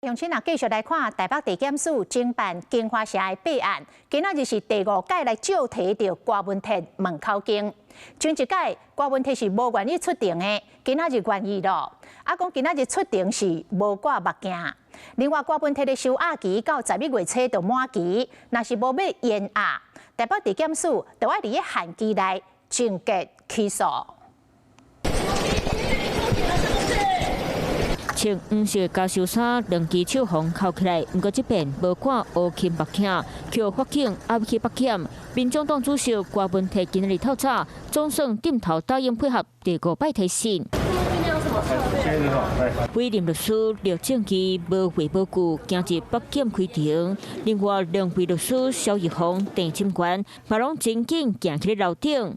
鄉親啊，繼續來看台北地檢署偵辦京華社的弊案，今仔日是第五擺來照提著郭文鐵問口供。上一擺郭文鐵是無願意出庭的，今仔日願意咯。啊，講今仔日出庭是無掛目鏡。另外，郭文鐵的收押期到11月初就滿期，若是無欲延押，台北地檢署就愛佇咧限期內終結起訴。穿黃色膠袖衫，兩支手予銬起來。毋過這遍無掛烏金目鏡，予法警押去北檢。民眾黨主席郭文鐵今日透早總算點頭答應配合第五擺提訊。委任律師廖正基無話無句，行入北檢開庭。另外兩位律師蕭奕弘、鄭欽元，嘛攏真緊行去樓頂。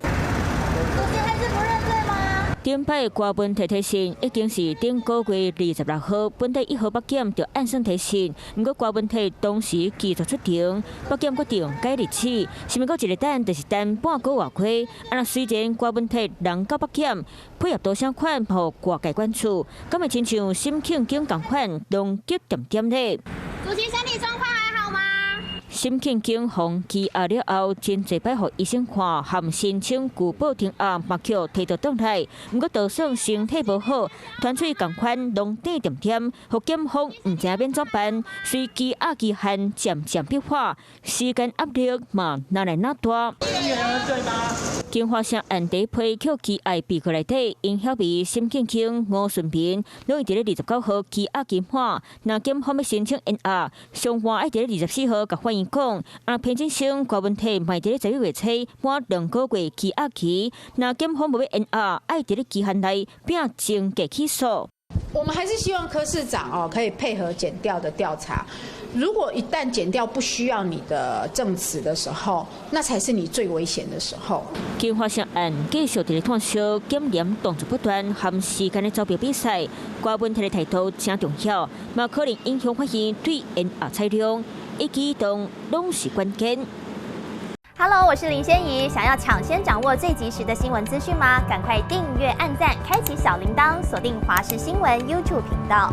頂擺郭文鐵提訊已經是頂個月26號，本底1號北檢就按算提訊，毋過郭文鐵當時拒絕出庭，北檢決定改日子，是毋過一个等就是等半個外幾。啊，若雖然郭文鐵人到北檢，配合度啥款，予外界關注，敢會親像沈慶京仝款，攏激恬恬咧？主席身體狀況還好嗎？沈慶京予羈押了後，真濟擺予醫生看，含申請具保停押，嘛予提倒轉來。毋過，就算身體無好，團喙仝款攏甜恬恬，予檢方毋知影欲按怎辦，隨羈押期限漸漸逼迫，時間壓力嘛愈來愈大。京華城案第一批予羈押被告內底，殷曉薇、沈慶京、吳順民，攏會佇咧29號羈押期滿，若檢方欲申請延押，上晚愛佇咧24號共法院講。啊，彭振聲、郭文鐵嘛佇咧11月初滿2個月羈押期，若檢方無欲延押，愛佇咧期限內拚終結起訴。我們還是希望柯市長哦，可以配合檢調的調查。如果一旦檢調不需要你的證詞的時候，那才是你最危險的時候。京華城案繼續佇咧炭燒，檢驗動作不斷，含時間的招標比賽，郭文鐵的態度誠重要，嘛可能影響法院對延押裁量，一舉一動攏是關鍵。 Hello，我是林仙怡，想要搶先掌握最及時的新聞資訊嗎？趕快訂閱、按讚、開啟小鈴鐺，鎖定華視新聞 YouTube 頻道。